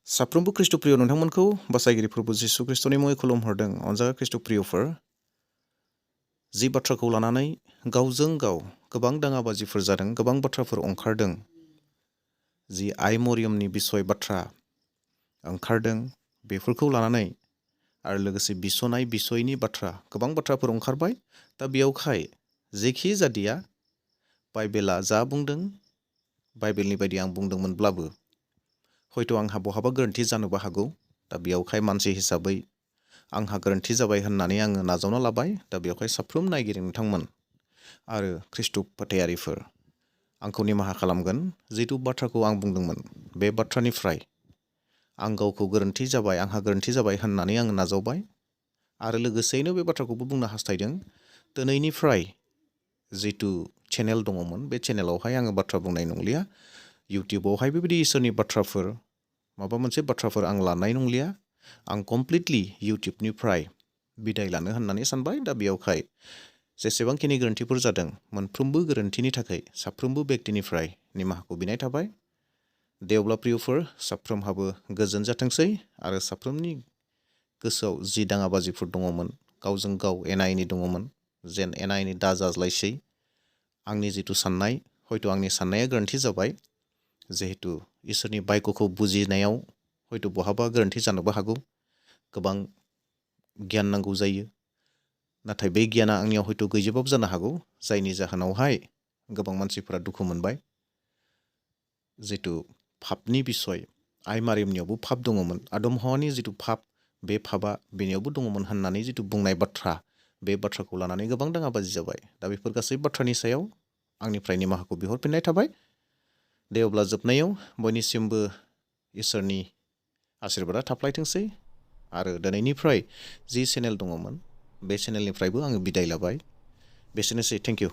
साफ्रोमबो ख्रिस्टप्रिय नोंथांमोनखौ बासायगिरि प्रभु जिसु ख्रिस्टनि मुङै खुलुमहरदों। अनजागा ख्रिस्टप्रियफोर, जि बाथ्राखौ लानानै गावजों गाव गोबां दाङाबाजिफोर जादों, गोबां बाथ्राफोर ओंखारदों, जि आइ मरियमनि बिसय बाथ्रा ओंखारदों, बेफोरखौ लानानै आरो लोगोसे बिसनाय बिसयनि बाथ्रा गोबां बाथ्राफोर ओंखारबाय। दा बेयावहाय जेखि जादिया बाइबेला जा बुंदों, बाइबेलनि बायदि आं बुंदोंमोनब्लाबो हयथ' आंहा बहाबा गोरोन्थि जानोबो हागौ। दा बेयावहाय मानसि हिसाबै आंहा गोरोन्थि जाबाय होननानै आङो नाजावना लाबाय। दा बेयावहाय साफ्रोम नायगिरि नोंथांमोन आरो ख्रिस्ट फोथायारिफोर आंखौ निमाहा खालामगोन। जिथु बाथ्राखौ आं बुंदोंमोन, बे बाथ्रानिफ्राय आं गावखौ गोरोन्थि जाबाय, आंहा गोरोन्थि जाबाय होननानै आङो नाजावबाय आरो लोगोसेयैनो बे बाथ्राखौबो बुंनो हास्थायदों। दिनैनिफ्राय जिथु चेनेल दङमोन, बे चेनेलावहाय आङो बाथ्रा बुंनाय नंलिया। इउटिउबावहाय बेबायदि इसोरनि बाथ्राफोर, माबा मोनसे बाथ्राफोर आं लानाय नंलिया। आं कमप्लिटलि इउटिउबनिफ्राय बिदाय लानो होननानै सानबाय। दा बेयावहाय जेसेबांखिनि गोरोन्थिफोर जादों, मोनफ्रोमबो गोरोन्थिनि थाखाय साफ्रोमबो बेक्तिनिफ्राय निमाहाखौ बिनाय थाबाय। दे अब्ला प्रियफोर, साफ्रोमहाबो गोजोन जाथोंसै आरो साफ्रोमनि गोसोआव जि दाङाबाजिफोर दङमोन, गावजों गाव एना एनि दङमोन, जेन एना एनि दाजाज्लायसै। आंनि जिथु साननाय, हयथ' आंनि साननाया गोरोन्थि जाबाय। जिहेतु इसोरनि बायग'खौ बुजिनायाव हयथ' बहाबा गोरोन्थि जानोबो हागौ। गोबां गियान नांगौ जायो, नाथाय बे गियाना आंनियाव हयथ' गैजोबाबो जानो हागौ, जायनि जाहोनावहाय गोबां मानसिफोरा दुखु मोनबाय। जिथु फापनि बिसय, आइ मारियमनियावबो फाप दङमोन, आदम हौवानि जिथु फाप, बे फापआ बेनियावबो दङमोन होननानै जिथु बुंनाय बाथ्रा, बे बाथ्राखौ लानानै गोबां दाङाबाजि जाबाय। दा बेफोर गासै बाथ्रानि सायाव आंनिफ्राय निमाहाखौ बिहरफिननाय थाबाय। दे अब्ला जोबनायाव बयनिसिमबो इसोरनि आशीर्बादा थाफ्लायथोंसै आरो दिनैनिफ्राय जि चेनेल दङमोन, बे चेनेलनिफ्रायबो आङो बिदाय लाबाय। बेसेनोसै, थेंक इउ।